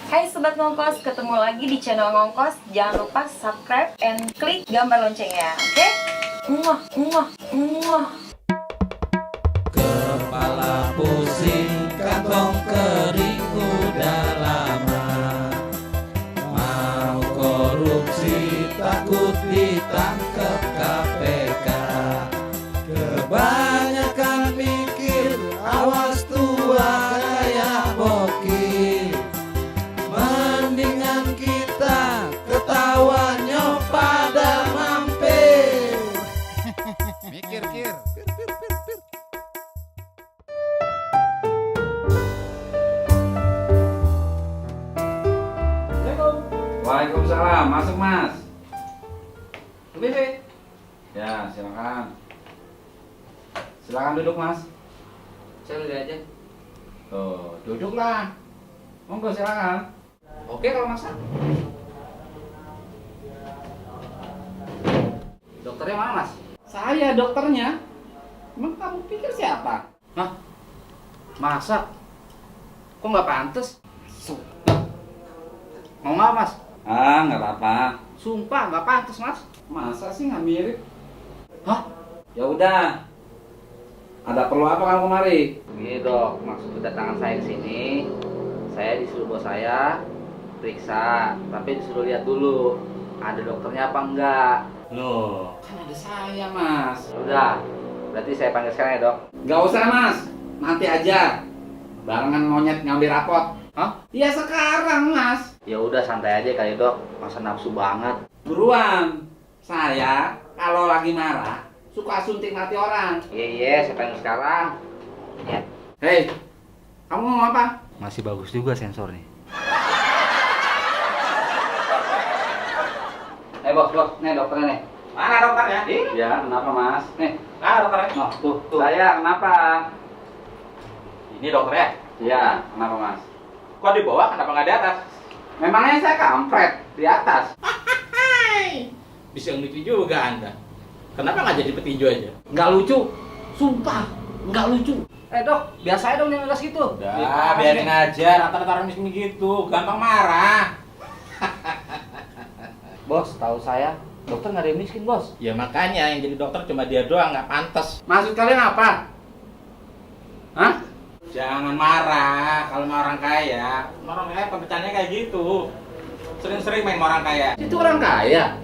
Hai Sobat Ngongkos, ketemu lagi di channel Ngongkos. Jangan lupa subscribe and klik gambar loncengnya, oke? Muah, muah, muah. Kepala pusing, kantong kering udah lama. Mau korupsi, takut ditangkap KPK. Kebanyakan mikir, awas tua kayak bokir. Mendingan kita ketawanya pada mampir. Mikir, kir. Waalaikumsalam, masuk mas. Bibi. Ya, silakan. Silakan duduk mas. Saya udah aja. Tuh, duduklah. Monggo silakan. Oke kalau masak. Dokternya mana mas? Saya dokternya. Emang kamu pikir siapa? Hah? Masak? Kok nggak pantas? Mau nggak mas? Ah, nggak apa-apa. Sumpah nggak pantas mas. Masa sih nggak mirip? Hah? Ya udah. Ada perlu apa kamu kemari? Gini dok, maksud kedatangan saya ke sini, saya disuruh bos saya periksa, tapi disuruh lihat dulu ada dokternya apa enggak. Loh, kan ada saya mas. Udah, berarti saya panggil sekarang ya dok. Nggak usah mas. Nanti aja. Barengan monyet ngambil rapot. Hah? Ya sekarang mas. Ya udah santai aja kali dok, masa nafsu banget. Buruan. Saya kalau lagi marah suka suntik hati orang. Iya, saya panggil sekarang. Ya. Hei, kamu ngomong apa? Masih bagus juga sensornya. Bos, nih dokternya nih. Mana dokternya? Iya, kenapa mas? Nih, Dokternya. noh, tuh. Saya kenapa? Ini dokternya. Iya, kenapa mas? Kok di bawah? Kenapa nggak di atas? Memangnya saya kampret di atas. Bisa lucu juga Anda. Kenapa nggak jadi petinju aja? Nggak lucu, sumpah, nggak lucu. Dok, biasa dong yang ngegas gitu. Udah, biarin aja. Rata-rata orang miskin gitu, gampang marah. Bos, tahu saya, dokter nggak ada yang miskin bos. Ya makanya yang jadi dokter cuma dia doang, nggak pantas. Maksud kalian apa? Hah? Jangan marah kalau sama orang kaya. Orang kaya pembicaranya kayak gitu. Sering-sering main sama orang kaya. Itu orang kaya.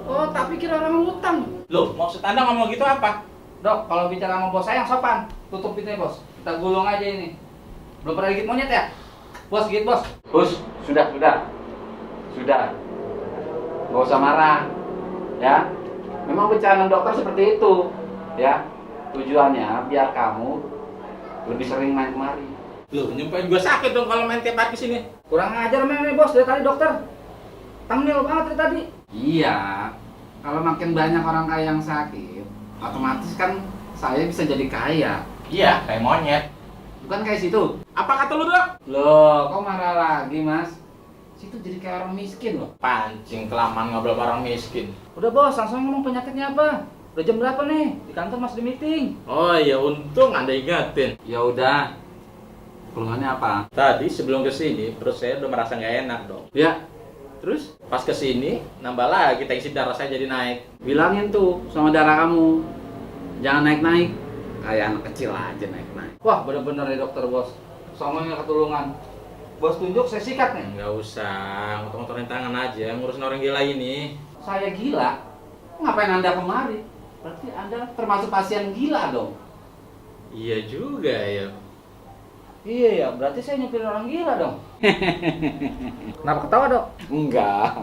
Oh, tapi kira orang utang. Loh, maksud Anda ngomong gitu apa? Dok, kalau bicara sama bos saya yang sopan, tutup pintunya bos. Kita gulung aja ini. Belum pernah gigit monyet ya? Bos, gigit bos. Bos, sudah. Sudah. Nggak usah marah. Ya. Memang bercanda dokter seperti itu. Ya. Tujuannya biar kamu lebih sering main kemari. Loh, nyumpahin gua sakit dong kalau main tiap hari kesini. Kurang ajar memang nih bos, dari tadi dokter. Tengil banget dari tadi. Iya. Kalau makin banyak orang kaya yang sakit, otomatis kan saya bisa jadi kaya. Iya, kayak monyet. Bukan kayak situ. Apa kata lu, Dok? Loh, kok marah lagi, Mas? Situ jadi kayak orang miskin loh. Pancing kelamaan ngobrol orang miskin. Udah bos, langsung ngomong penyakitnya apa? Udah jam berapa nih? Di kantor masih di meeting. Oh iya, untung Anda ingatin. Ya udah. Keluhannya apa? Tadi sebelum kesini, perut saya udah merasa nggak enak dong. Ya, Terus pas kesini, nambah lagi tensi darah saya jadi naik. bilangin tuh sama darah kamu. Jangan naik-naik. Kayak anak kecil aja naik-naik. Wah, bener-bener ya dokter bos. Soalnya ketulungan. Bos tunjuk, saya sikat nih. Nggak usah, ngotor-ngotorin tangan aja, ngurusin orang gila ini. Saya gila. Ngapain Anda kemari? Berarti Anda termasuk pasien gila dong. Iya juga ya. Iya ya, berarti saya nyupirin orang gila dong. Kenapa ketawa dok? Enggak.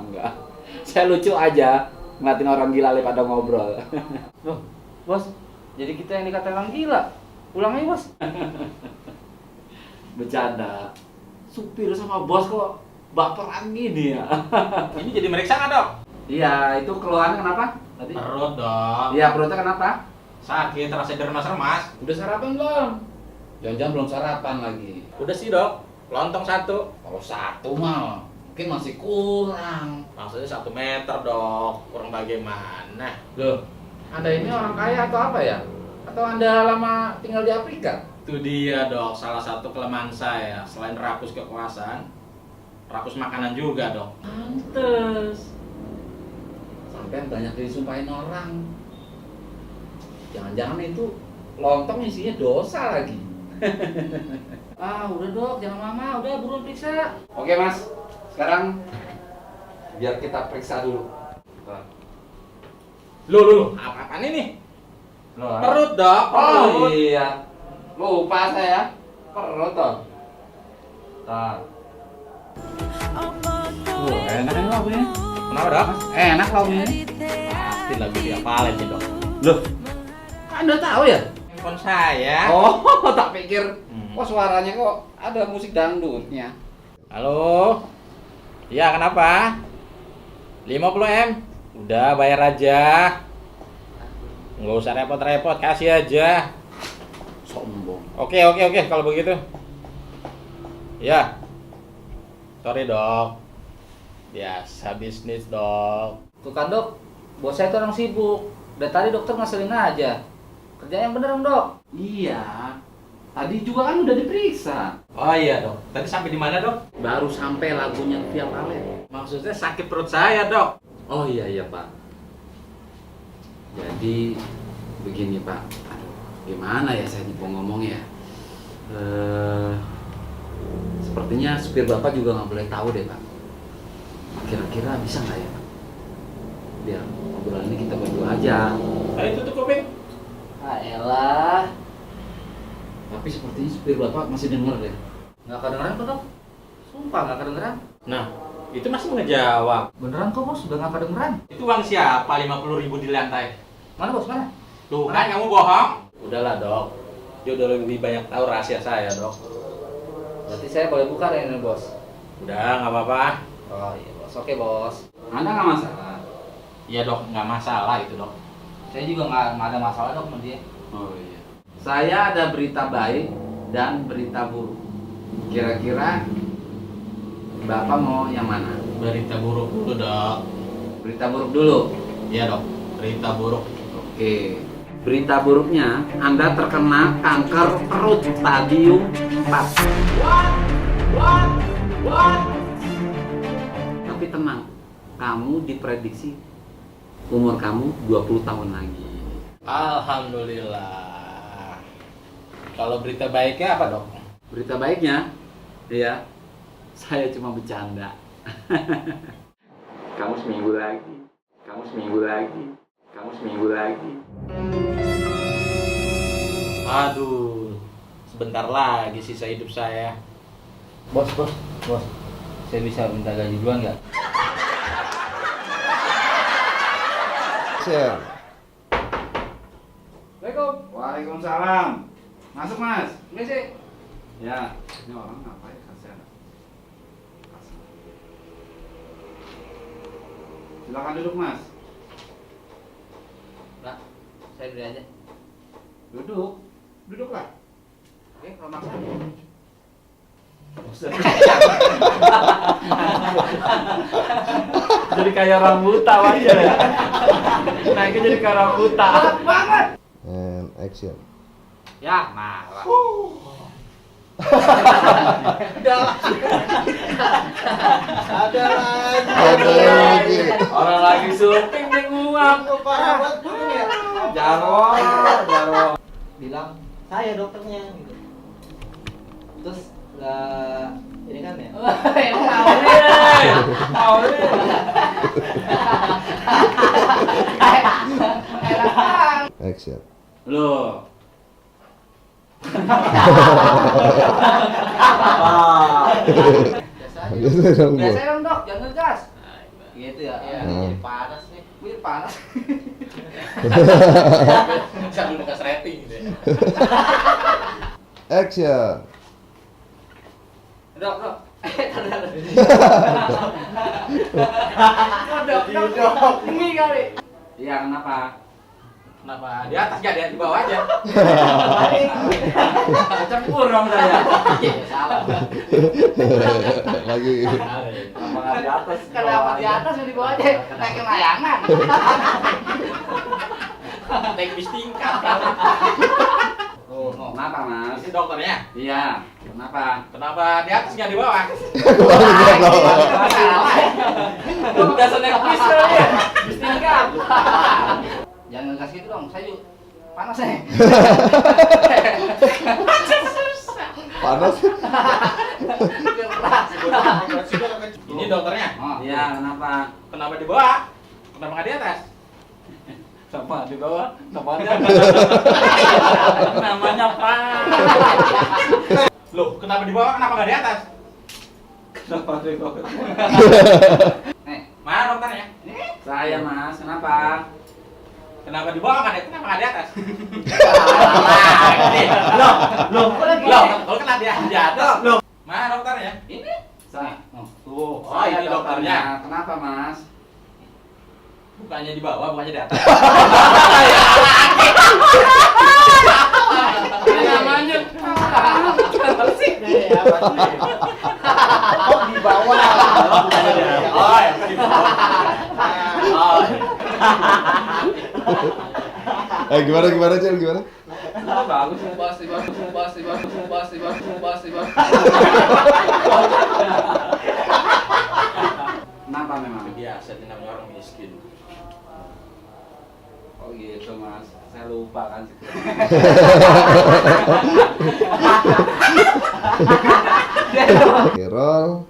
Saya lucu aja ngeliatin orang gila pada ngobrol. Loh, bos, jadi kita yang dikatain orang gila. Pulang aja bos. Bercanda. Supir sama bos kok baperan gini ya. Ini jadi meriksa nggak dok? Iya, itu keluhannya kenapa? Tadi? Perut dong. Iya, perutnya kenapa? Sakit, rasa remas-remas. Udah sarapan belum? Jangan-jangan belum sarapan lagi. Udah sih dok, lontong satu. Kalau satu mah mungkin masih kurang. Maksudnya 1 meter dok, kurang bagaimana? Loh, Anda ini orang kaya atau apa ya? Atau Anda lama tinggal di Afrika? Itu dia dok, salah satu kelemahan saya. Selain rakus kekuasaan, rakus makanan juga dok. Pantes. Sampai banyak disumpahin orang. Jangan-jangan itu lontong isinya dosa lagi. Ah, udah dok, jangan lama, udah buruan periksa. Oke mas, sekarang biar kita periksa dulu. Loh, apa-apaan ini? Perut dok, Oh perut. iya, lupa saya. Perut toh. Tar. Enak kan lagunya? Kenapa dok? Enak lagunya. Pasti lagu dihafalin nih dok. Loh, Anda tahu ya? Handphone saya. Oh, tak pikir. Hmm. Kok suaranya kok ada musik dangdutnya? Halo. Iya, kenapa? 50M. Udah bayar aja. Nggak usah repot-repot, kasih aja. Sombong. Oke, kalau begitu. Ya. Sorry, Dok. Biasa bisnis, Dok. Tuh kan dok, bos saya itu orang sibuk. Dari tadi dokter ngeselin aja. Kerja yang bener dong dok. Iya. Tadi juga kan udah diperiksa. Oh iya, Dok. Tadi sampai di mana, Dok? Baru sampai lagunya Via Valen. Maksudnya sakit perut saya, Dok. Oh iya Pak. Jadi begini Pak. Aduh, gimana ya saya mau ngomong ya? Sepertinya supir Bapak juga nggak boleh tahu deh Pak. Kira-kira bisa nggak ya Pak? Biar obrolan ini kita berdua aja. Ayo tutup kuping. Ah elah. Tapi sepertinya supir Bapak masih denger deh. Nggak kedengeran kok dok. Sumpah nggak kedengeran. Nah, itu masih ngejawab. Beneran kok bos, udah nggak kedengeran. Itu uang siapa 50.000 di lantai? Mana bos, mana? Tuh kan kamu bohong. Udahlah, Dok. Dia udah lebih banyak tahu rahasia saya, Dok. Berarti saya boleh buka deh ini bos. Udah, nggak apa-apa. Oh iya bos, oke bos. Anda nggak masalah? Iya, Dok, nggak masalah itu, Dok. Saya juga nggak ada masalah dok sama dia. Oh iya. Saya ada berita baik dan berita buruk. Kira-kira Bapak mau yang mana? Berita buruk dulu, Dok. Berita buruk dulu. Iya, Dok. Berita buruk. Oke. Berita buruknya, Anda terkena kanker perut stadium 4. Tapi tenang, kamu diprediksi umur kamu 20 tahun lagi. Alhamdulillah. Kalau berita baiknya apa, Dok? Berita baiknya, ya, saya cuma bercanda. Kamu seminggu lagi. Kamu seminggu lagi. Kamu seminggu lagi. Aduh, sebentar lagi sisa hidup saya. Bos. Saya bisa minta gaji duluan nggak? Share. Assalamualaikum. Waalaikumsalam. Masuk Mas. Ini sih. Ya, ini orang apa ya kasihan. Silakan duduk Mas. Nah, saya beli aja. Duduk. Duduklah. Oke, kalau maksa. Jadi kayak orang buta aja ya. Naiknya jadi kayak orang buta. And action. Ya, malah. Ada lagi. Orang lagi syuting nih nguap. Jaro. Bilang saya dokternya gitu. Terus nggak ini kan ya Action. Loh. Gitu dong, Bu. Biasanya dong dok, jangan ngegas. Gitu ya. Iya, Hmm. jadi panas nih. Wih panas. Sambil bekas rating gitu ya. Action. Dok. Dok. Ini kali. Iya, kenapa? Kenapa? Di atas gak? Di bawah aja. Campur dong saya. Salah. Lagi. Kenapa nggak di atas? Kenapa di atas yang di bawah aja? Naikin layangan. Naik bis tingkat. Oh, Kenapa mas? Ini dokternya. Iya. Kenapa? Kenapa di atas nggak di bawah? Udah naik bis kali ya? Bis tingkat. Jangan ngegas gitu dong, saya juga panas nih. Panas. Ini dokternya. Iya, kenapa? Kenapa di bawah? Kenapa nggak di atas? Sama di bawah, sama di atas. Namanya Pak. Loh, kenapa di bawah? Kenapa nggak di atas? Kenapa di bawah? Mana dokternya? Saya mas, kenapa? Kenapa di bawah kenapa nggak di atas? Loh, Kalau kenapa di atas? Mana dokternya? ini saya. Tuh, Oh, ini dokternya. Kenapa mas? Bukannya di bawah, bukannya di atas. Namanya. Oh, di bawah. Oh, ya, di bawah. Oh. Gimana Cel, gimana? Bagus. Kenapa memang? Biasa ini namanya orang miskin. Oh gitu mas, saya lupa kan. Oke, roll.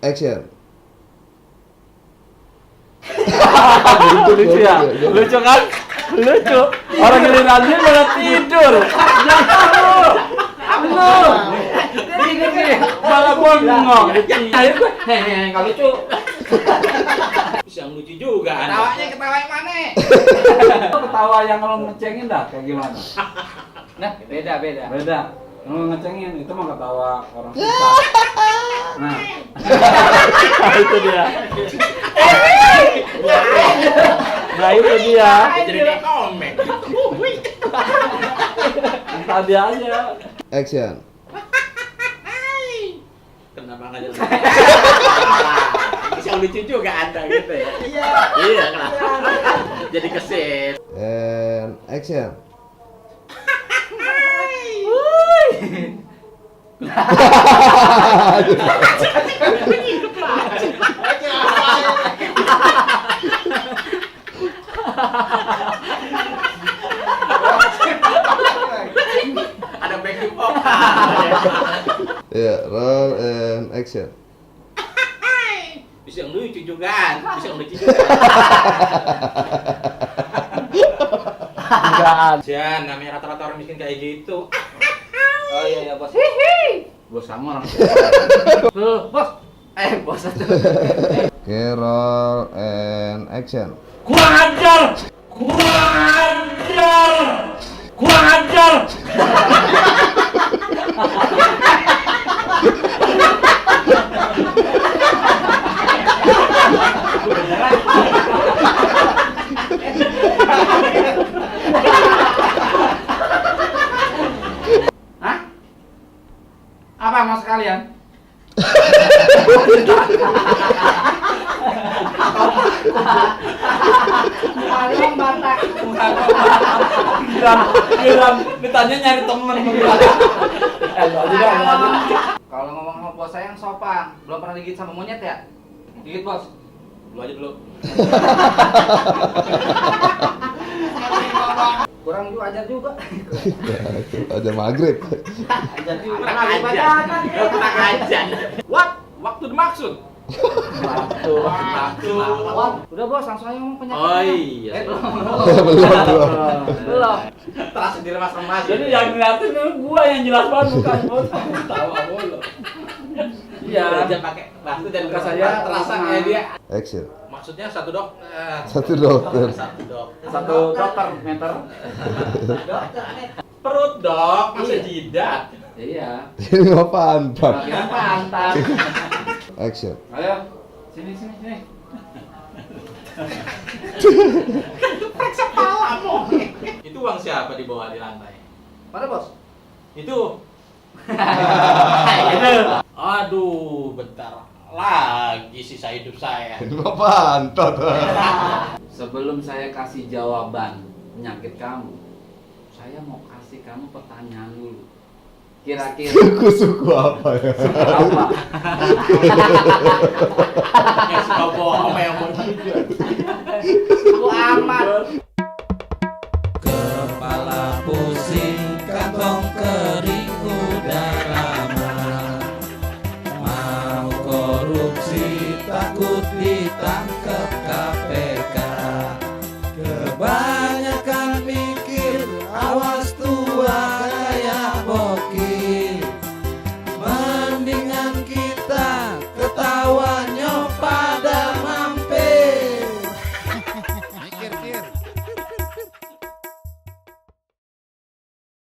Action. Lucu ya? Lucu kan? Lucu. Orang gilirannya malah tidur. Lu. Malah bengong. Hehehe, enggak lucu. Yang lucu juga Anda. Ketawanya ketawa yang mana? Ketawa yang kalau ngecengin dah kayak gimana? Nah, beda. Beda. Kalau ngecengin itu mah ketawa orang susah. Nah. Itu dia. Nah, itu dia. Jadi kayak komik. Entah dia aja. Action. Kenapa nggak jadi? Yang lucu juga Anda gitu ya. Iya kenapa? Jadi keset. And action. Ada backing vocal. Ya, roll and action. Bisa yang lucu juga. Bisa yang lucu juga. Enggak. Jangan, namanya rata-rata orang miskin kayak gitu. Oh iya bos. Bos kamu orang Tuh, bos. Bos aja. Oke, roll and action. Kurang ajar. Hah? Apa mas kalian? Malam Batak. Giram, ditanya nyari temen. Kalau ngomong sama bos saya yang sopan, belum pernah digigit sama monyet ya? Gigit bos. Lu aja dulu. Kurang juga ajar juga. Aja maghrib. Ajar juga. Kurang ajar. What? Waktu dimaksud. Waktu. Udah bos, langsung aja ngomong penyakit. Oh iya. Belum. Terasa diremas-remas. Jadi yang ngeliatin gua yang jelas banget bukan bos. Tawa mulu. Iya. Aja pakai waktu dan Muka saya terasa kayak dia. Action. Maksudnya satu dokter. Satu dokter. Satu dokter. Satu dokter meter. Perut dok, masa Iya. jidat. Iya. Ini mah pantat. Bagian pantat. Action. Ayo, sini. Periksa palamu. Itu uang siapa dibawa di lantai? Mana bos? Itu. Aduh, bentar lagi sisa hidup saya. Ini mah pantat. Sebelum saya kasih jawaban penyakit kamu, saya mau kasih kamu pertanyaan dulu. Kira-kira Suku apa ya? apa? Yang suka bohong yang bener.